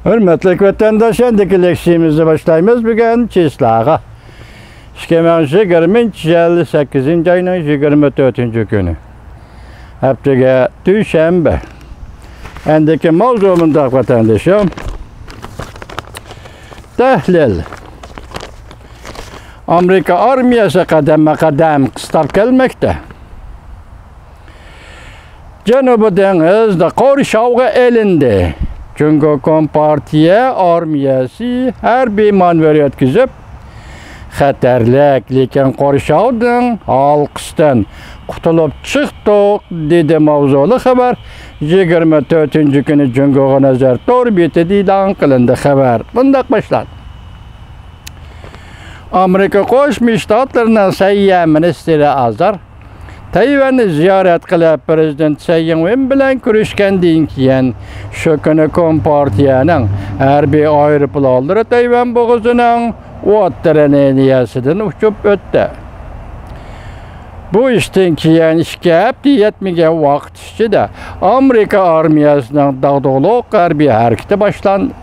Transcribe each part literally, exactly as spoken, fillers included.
ھۆرمەتلىك ۋەتەنداش، ئەندىكى لېكسىيىمىزنى باشلايمىز بۈگۈن چىسلاغا. ئىككى مىڭ يىگىرمىنچى يىل سەككىزىنچى ئاينىڭ يىگىرمە تۆتىنچى كۈنى. ھەپتىگە دۈشەنبە. ئەندىكى ماۋزۇ مۇنداق، ۋەتەندىشىم. تەھلىل. ئامېرىكا ئارمىيەسى قەدەممۇ قەدەم قىستاپ كەلمەكتە. جەنۇبىي دېڭىزدا قورشاۋغا ئېلىندى. جۇڭگو كومپارتىيە ئارمىيەسى ھەربىي مانېۋىر ئۆتكۈزۈپ، خەتەرلىك، لېكىن قورشاۋنىڭ ھالقىسىدىن قۇتۇلۇپ چىقتۇق، دېدى ماۋزۇلۇق خەۋەر. يىگىرمە تۆتىنچى كۈنى جۇڭگوغا نەزەر تور بېتىدە ئېلان قىلىندى. خەۋەر مۇنداق باشلاندى. ئامېرىكا قوشما شتاتلىرىنىڭ سەھىيە مىنىستىرى ئازار تەيۋەننى زىيارەت قىلىپ، پىرېزىدېنت سەي ئىڭۋېن بىلەن كۆرۈشكەندىن كېيىن، شۇ كۈنى كومپارتىيەنىڭ ھەربىي ئايروپىلانلىرى تەيۋەن بوغۇزىنىڭ ئوتتۇرا لىنىيەسىدىن ئۇچۇپ ئۆتتى. بۇ ئىشتىن كېيىن ئىككى ھەپتە يەتمىگەن ۋاقىت ئىچىدە ئامېرىكا ئارمىيەسىنىڭ داغدۇغىلىق ھەربىي ھەرىكىتى باشلاندى.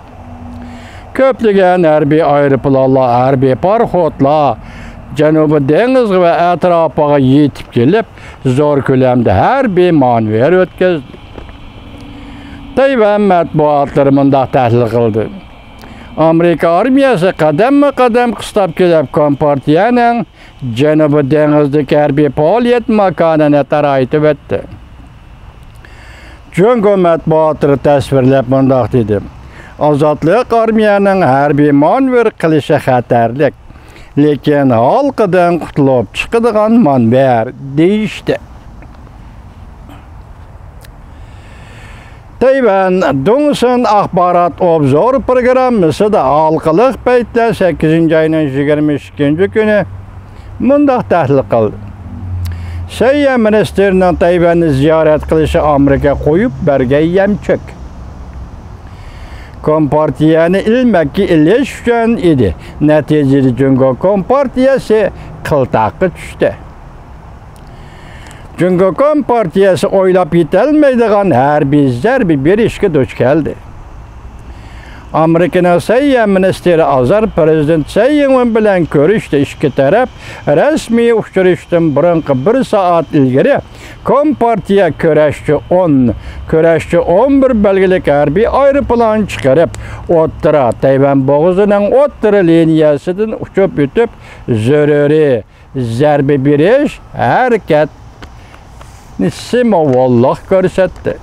كۆپلىگەن ھەربىي ئايروپىلانلار، ھەربىي پاراخوتلار جەنۇبىي دېڭىزغا ۋە ئەتراپىغا يېتىپ كېلىپ، زور كۆلەمدە ھەربىي مانېۋىر ئۆتكۈزدى. تەيۋەن مەتبۇئاتلىرى مۇنداق تەھلىل قىلدى: ئامېرىكا ئارمىيەسى قەدەممۇ قەدەم قىستاپ كېلىپ، كومپارتىيەنىڭ جەنۇبىي دېڭىزدىكى ھەربىي پائالىيەت ماكانىنى تارايتىۋەتتى. جۇڭگو مەتبۇئاتلىرى تەسۋىرلەپ مۇنداق دېدى: ئازادلىق ئارمىيەنىڭ ھەربىي مانېۋىر قىلىشى خەتەرلىك، لېكىن ھالقىدىن قۇتۇلۇپ چىقىدىغان مانېۋىر، دېيىشتى. تەيۋەن دۇڭسىن ئاخبارات ئوبزور پروگراممىسىدا ھالقىلىق پەيتلەر سەككىزىنچى ئاينىڭ يىگىرمە ئىككىنچى كۈنى مۇنداق تەھلىل قىلدى: سەھىيە مىنىستىرىنىڭ تەيۋەننى زىيارەت قىلىشى ئامېرىكا قويۇپ بەرگەن يەمچۈك. كومپارتىيەنى ئىلمەككە ئېلىش ئۈچۈن ئىدى. نەتىجىدە جۇڭگو كومپارتىيەسى قىلتاققا چۈشتى. جۇڭگو كومپارتىيەسى ئويلاپ يېتەلمەيدىغان ھەربىي زەربە بېرىشكە دۇچ كەلدى. ئامېرىكىنىڭ سەھىيە مىنىستىرى ئازار پىرېزىدېنت سەي ئىڭۋېن بىلەن كۆرۈشتى. ئىككى تەرەپ رەسمىي ئۇچرىشىشتىن بۇرۇنقى بىر سائەت ئىلگىرى كومپارتىيە كۈرەشچى ئون، كۈرەشچى ئون بىر بەلگىلىك ھەربىي ئايروپىلان چىقىرىپ، ئوتتۇرا تەيۋەن بوغۇزىنىڭ ئوتتۇرا لىنىيەسىدىن ئۇچۇپ ئۆتۈپ، زۆرۈرىي زەربە بېرىش ھەرىكەتنى سىمۋوللۇق كۆرسەتتى.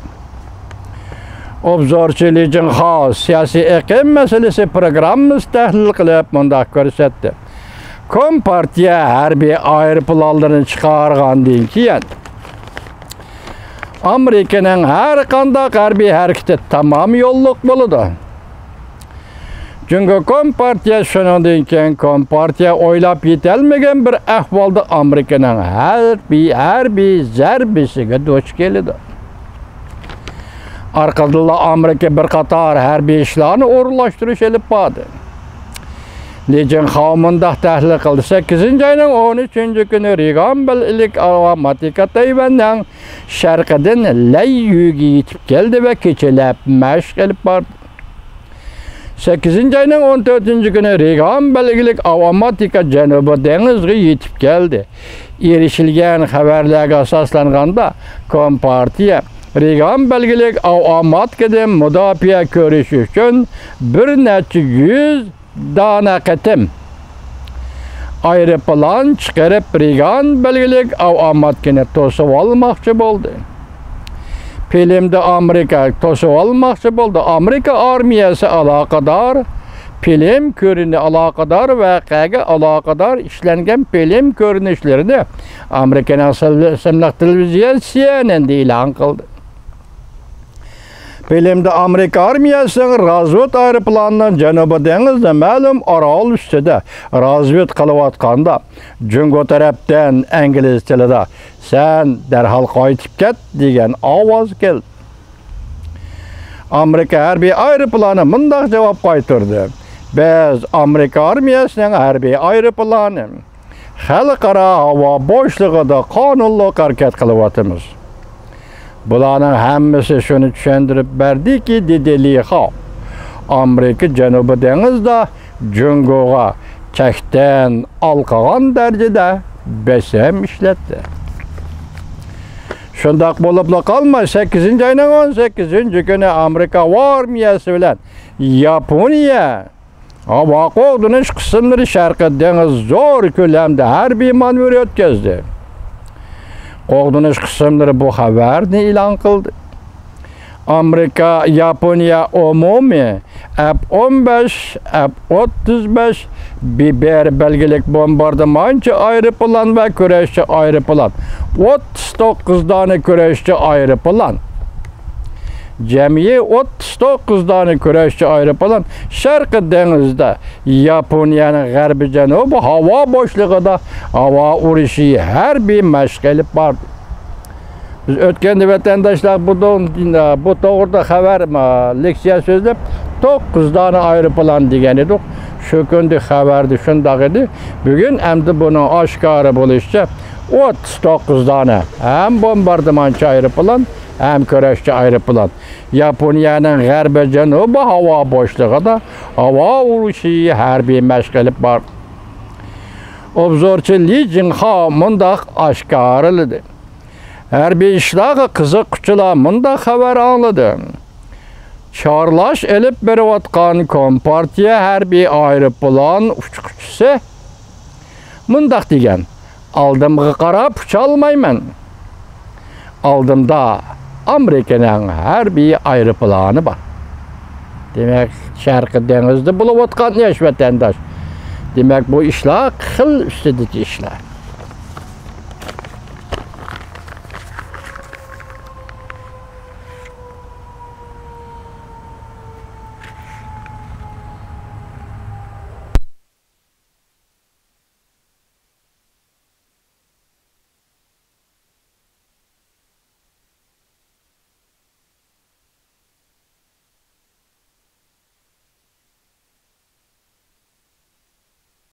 ئوبزورچى لى جىڭخاۋ سىياسىي ئېقىم مەسىلىسى پروگراممىسى تەھلىل قىلىپ مۇنداق كۆرسەتتى: كومپارتىيە ھەربىي ئايروپىلانلىرىنى چىقارغاندىن كېيىن، ئامېرىكىنىڭ ھەر قانداق ھەربىي ھەرىكىتى تامام يوللۇق بولىدۇ. جۇڭگو كومپارتىيە شۇنىڭدىن كېيىن كومپارتىيە ئويلاپ يېتەلمىگەن بىر ئەھۋالدا ئامېرىكىنىڭ ھەربىي، ھەربىي زەربىسىگە دۇچ كېلىدۇ. ئارقىدىنلا ئامېرىكا بىر قاتار ھەربىي ئىشلارنى ئورۇنلاشتۇرۇش ئېلىپ باردى. لى جىڭخاۋ مۇنداق تەھلىل قىلدى: سەككىزىنچى ئاينىڭ ئون ئۈچىنچى كۈنى رېگان بەلگىلىك ئاۋاماتىكا تەيۋەننىڭ شەرقىدىن لەييۈگە يېتىپ كەلدى ۋە كېچىلەپ مەشىق ئېلىپ باردى. سەككىزىنچى ئاينىڭ ئون تۆتىنچى كۈنى رېگان بەلگىلىك ئاۋاماتىكا جەنۇبىي دېڭىزغا يېتىپ كەلدى. ئېرىشىلگەن خەۋەرلەرگە ئاساسلانغاندا، كومپارتىيە رېگان بەلگىلىك ئاۋاماتىكىدىن مۇداپىئە كۆرۈش ئۈچۈن بىر نەچچە يۈز دانە قېتىم ئايروپىلان چىقىرىپ، رېگان بەلگىلىك ئاۋاماتىكىنى توسۇۋالماقچى بولدى. فىلىمدە ئامېرىكا توسۇۋالماقچى بولدى. ئامېرىكا ئارمىيەسى ئالاقىدار فىلىم كۆرۈنە-، ئالاقىدار ۋەقەگە ئالاقىدار ئىشلەنگەن فىلىم كۆرۈنۈشلىرىنى ئامېرىكىنىڭ سىل-، سىملىق تېلېۋىزىيە سى ئېن ئېن دە ئېلان قىلدى. فىلىمدە ئامېرىكا ئارمىيەسىنىڭ رازۋېد ئايروپىلانىنىڭ جەنۇبىي دېڭىزدا مەلۇم ئارال ئۈستىدە رازۋېد قىلىۋاتقاندا، جۇڭگو تەرەپتىن ئىنگلىز تىلىدا «سەن دەرھال قايتىپ كەت» دېگەن ئاۋاز كەلدى. ئامېرىكا ھەربىي ئايروپىلانى مۇنداق جاۋاب قايتۇردى: «بىز ئامېرىكا ئارمىيەسىنىڭ ھەربىي ئايروپىلانى. خەلقئارا ھاۋا بوشلۇقىدا قانۇنلۇق ھەرىكەت قىلىۋاتىمىز.» بۇلارنىڭ ھەممىسى شۇنى چۈشەندۈرۈپ بەردىكى، دېدى لى خاۋ، ئامېرىكا جەنۇبىي دېڭىزدا جۇڭگوغا چەكتىن ئالقىغان دەرىجىدە بېسىم ئىشلەتتى. شۇنداق بولۇپلا قالماي، سەككىزىنچى ئاينىڭ ئون سەككىزىنچى كۈنى ئامېرىكا ھاۋا ئارمىيەسى بىلەن ياپونىيە ھاۋا قوغدىنىش قىسىملىرى شەرقىي دېڭىز زور كۆلەمدە ھەربىي مانېۋىر ئۆتكۈزدى. قوغدىنىش قىسىملىرى بۇ خەۋەرنى ئېلان قىلدى. ئامېرىكا ياپونىيە ئومۇمىي ئەپ ئون بەش، ئەپ ئوتتۇز بەش، بىبېر بەلگىلىك بومباردىمانچى ئايروپىلان ۋە كۈرەشچى ئايروپىلان، ئوتتۇز توققۇز دانە كۈرەشچى ئايروپىلان، جەمئىي ئوتتۇز توققۇز دانە كۈرەشچى ئايروپىلان شەرقىي دېڭىزدا ياپونىيەنىڭ غەربىي جەنۇبىي ھاۋا بوشلۇقىدا ھاۋا ئۇرۇشى ھەربىي مەشىق ئېلىپ باردى. بىز ئۆتكەندە ۋەتەنداشلار بۇ دو-، بۇ توغرىدا خەۋەر، ما، لېكسىيە سۆزلەپ، توققۇز دانە ئايروپىلان دېگەن ئىدۇق. شۇ كۈندە خەۋەردە شۇنداق ئىدى. بۈگۈن ئەمدى بۇنىڭ ئاشكارا بولۇشىچە، ئوتتۇز توققۇز دانە ھەم بومباردىمانچى ئايروپىلان، ھەم كۈرەشچى ئايروپىلان ياپونىيەنىڭ غەربىي جەنۇبىي ھاۋا بوشلۇقىدا ھاۋا ئۇرۇشى ھەربىي مەشىق ئېلىپ باردى. ئوبزورچى لى جىڭخاۋ مۇنداق ئاشكارىلىدى. ھەربىي ئىشلارغا قىزىققۇچىلار مۇنداق خەۋەر ئاڭلىدى. چارلاش ئېلىپ بېرىۋاتقان كومپارتىيە ھەربىي ئايروپىلان ئۇچقۇچىسى مۇنداق دېگەن: «ئالدىمغا قاراپ ئۇچالمايمەن. ئالدىمدا ئامېرىكىنىڭ ھەربىي ئايروپىلانى بار.» دېمەك، شەرقىي دېڭىزدا بولۇۋاتقان ئىش، ۋەتەنداش. دېمەك، بۇ ئىشلار خىل ئۈستىدىكى ئىشلار.